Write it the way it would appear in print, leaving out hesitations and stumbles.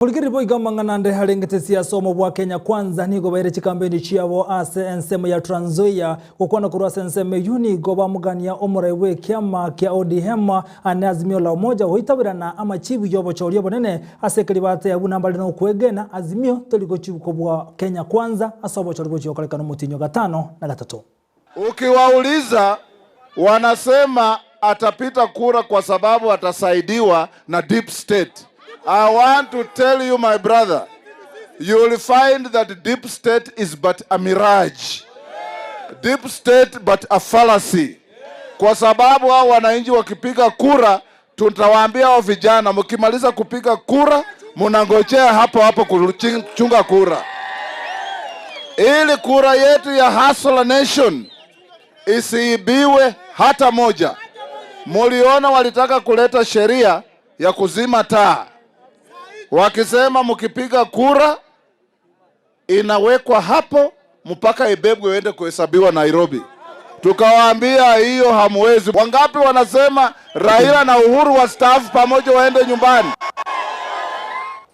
Korigereria boigo amang'ana ande arengete siasa omo bwa Kenya Kwanza nigo baire chikampeni chiabo ase ensemo ya Trans Nzoia gokwana korwa ase ensemo eyio nigo bamogania omorai bw'ekiama kia ODM ane Azimio la Umoja goitaberana amachibu y'obochori obonene ase ekeri bateba buna mbare nokwegena Azimio teri gochi kobua Kenya Kwanza ase obochori gochi gokorekana omotienyi o gatano na gatato. Ukiwauliza wanasema atapita kura kwa sababu atasaidiwa na deep state. I want to tell you, my brother, you will find that deep state is but a mirage. Deep state but a fallacy. Kwa sababu hao wananchi wakipiga kura, tutawaambia hao vijana, mkimaliza kupiga kura, mnangojea hapo hapo kuchunga kura, ili kura yetu ya Hustler Nation isiibiwe hata moja. Muliona walitaka kuleta sheria ya kuzima taa, wakisema mkipiga kura inawekwa hapo mpaka ibebwe iende kuhesabiwa Nairobi. Tukawaambia hiyo hamwezi. Wangapi wanasema Raila na Uhuru wastaafu pamoja waende nyumbani?